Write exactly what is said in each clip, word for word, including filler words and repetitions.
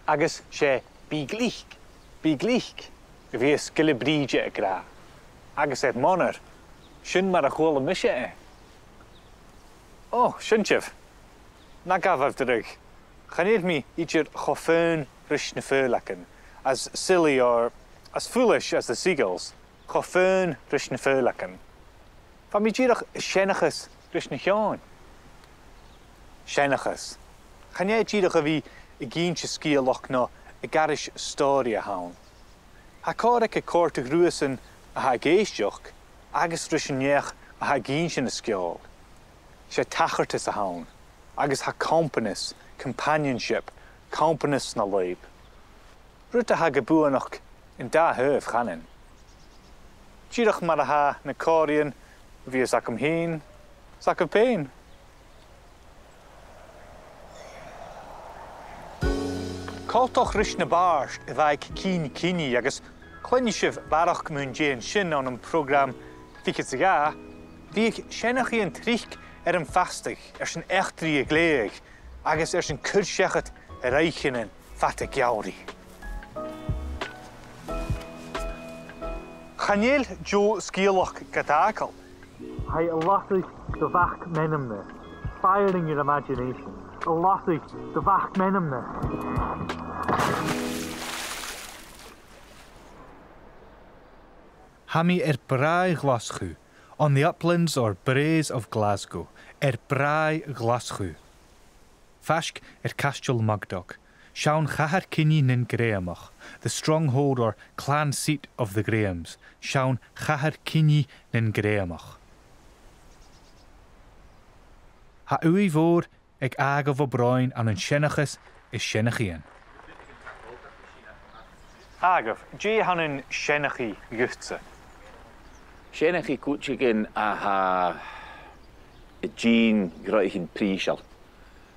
Agus 's e "Bi glic, bi glic" a bhios Gillebrìde ag ràdh. Agus air m' onair, sin mar a chuala mise e. Ò, sin sibh. Na gabhaibh dragh. Chan eil mi idir cho faon ris na faoileagan, as silly or as foolish as the seagulls. Cho faon ris na faoileagan. Bha mi dìreach a' seanchas ris na h-eòin. Seanchas. Chan e dìreach a bhith ag innse sgeulachd no ag aithris stòiridh a th' ann. Tha còir aige còrdadh riuthasan a tha ag èisteachd agus ris an neach a tha ag innse na sgeòil. 'S e tachartas a th' ann, agus tha companaich, companionship, companaich na lùib. Rud a tha gu buannachd an dà thaobh, chanainn. Dìreach mar a tha na còmhraidhean a bhios agam fhìn, 's agaibh pèin. Coltach ris na bàird a bha aig Cinn Cinnidh, agus cluinnidh sibh barrachd mun deidhinn sin ann am prògram fichead 's a dhà, bhiodh seanchaidhean tric air am fastadh airson eachdraidh a ghlèidheadh agus airson cur-seachad air oidhcheannan fada geamhraidh. Chan eil deagh sgeulachd gad fhàgail. Tha i a' lasadh do mhac-meanmna. Firing your imagination. A' lasadh do mhac-meanmna. Tha mi air bràigh Ghlaschu, on the uplands or braes of Glasgow, air bràigh Ghlaschu. Faisg air Caisteal Mugdock, seann chathair-cinnidh nan Greumach, the stronghold or clan seat of the Grahams, seann chathair-cinnidh nan Greumach. Tha ùidh mhòr aig Àdhamh Ó Broin ann an seanchas is seanchaidhean. Àdhamh, dè th' ann an seanchaidh dhutsa? Seanchaidh cuideigin a tha a' dìon gnothaichean prìseil.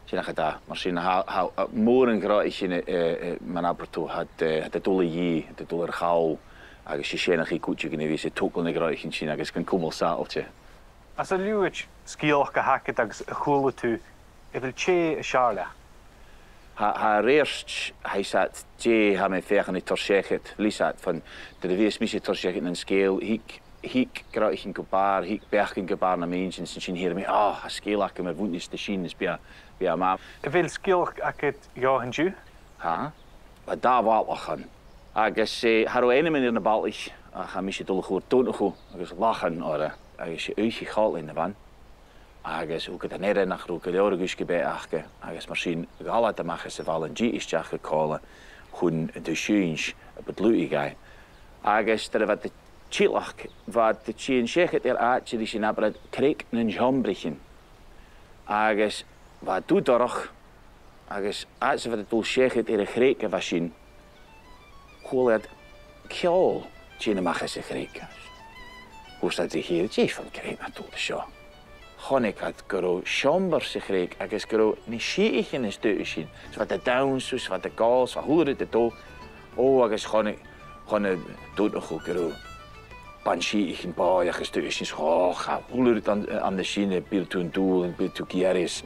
Sin agad e, mar sin, tha, tha, tha mòran gnothaichean, eh, eh, mar a b' àbhaist, tha iad, eh, tha iad a' dol a dhìth, tha iad a' dol air chall, agus 's e seanchaidh cuideigin a bhios a' togail nan gnothaichean sin agus gan cumail sàbhailte. Anns an liuthad sgeulachd a th' agad agus a chuala tu, a bheil tè as fheàrr leat? Tha, tha a rèir, tha fhios agad dè tha mi a' feuchainn ri toirt seachad, bheil fhios agad, bhon, nuair a bhios mise a' toirt seachad nan sgeul, thig, thig gnothaichean gu bàrr, thig beachdan gu bàrr nam inntinn, 's an sin shìos mi, ò, tha sgeul agam air bhuineas de sin, is bidh e, bidh e math. A bheil sgeulachd agad dhomh an-diugh? Tha. Bha dà bhalach ann. Agus, eh, cha robh ainmean air na balaich, ach tha mise a' dol a chur Donnchadh agus Lachann orra, agus 's e oidhche chòmhlain a bh' ann. Agus thugadh an aire nach robh gu leòr a dh'uisge-beatha aca, agus mar sin, dh'fhalbh iad a-mach às a' bhaile an dithis a-steach gu còmhla chun an taigh-seinnse a bu dlùth dhaibh. Agus nuair a bha iad a' tilleadh, bha iad a' tighinn seachad air àite ris an abair iad Creag nan Seòmraichean. Agus bha dubh dorch, agus fhad 's a bha iad a' dol seachad air a' chreag a bha sin, chuala iad ceòl a' tighinn a-mach às a' chreag. Thuirt iad ri chèile, dè fon ghrèin a tha dol an seo? Chunnaic iad gun robh seòmar sa chreag agus gun robh na sìthichean a-staigh an sin. 'S bha iad a' dannsa, 's bha iad a' gabhail, 's bha a h-uile rud a' dol. Ò, agus chunnaic, chunnaic Donnchadh gun robh ban-sìthichean bòidheach a-staigh an sin. Ò, cha b' urrainn dhan, an sin, am biodh tu an dùil, am biodh tu ag iarraidh.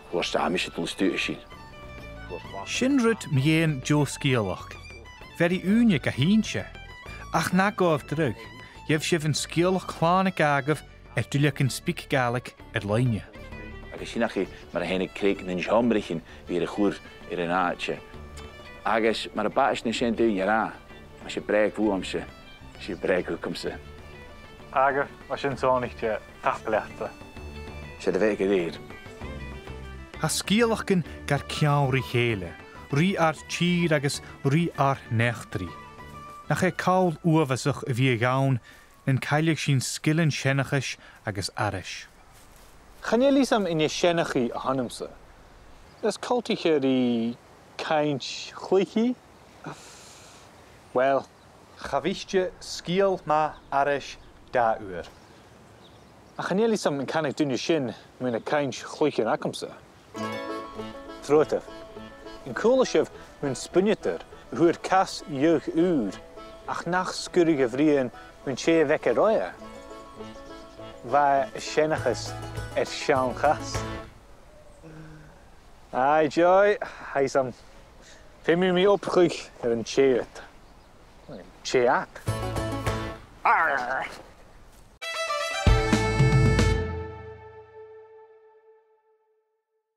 Thuirt e, tha mise a' dol a-staigh an sin. Sin rud mu dheidhinn deagh sgeulachd. Bheir i ùine ga h-innse. Ach na gabhaibh dragh, gheibh sibh an sgeulachd shlàn aig Àdhamh air duilleagan SpeakGaelic air-loidhne. Agus sin agaibh mar a thàinig Creag nan Seòmraichean a bhith air a chur air an àite. Agus mar a b' àbhaist na seann daoine a ràdh, mas e brèagha bhuamsa, 's e brèagha thugamsa. Àdhamh, bha sin sònraichte, tapadh leatsa. 'S e do bheatha gu lèir. Tha sgeulachdan gar ceangal ri chèile, ri ar tìr agus ri ar n-eachdraidh. Nach e call uabhasach a bhiodh ann nan cailleadh sinn sgilean seanchais agus aithris. Chan eil fhios agam an e seanchaidh a th' annamsa. Nas coltaiche ri cainnt-chluiche? Uill, cha bhiodh sgeul math aithris dà uair. Ach chan eil fhios agam an canadh duine sin mu na cainnt-chluichean agamsa. Trobhad. An cuala sibh mun spùinneadair a fhuair cas-dheug ùr, ach nach sguireadh a bhriathran mun tè a bh' aige roimhe? Bha e a' seanchas air seann chas. Aye, Joy, tha fhios agam. Feumaidh mi obrachadh air an tè ud. Tè ud. Arr!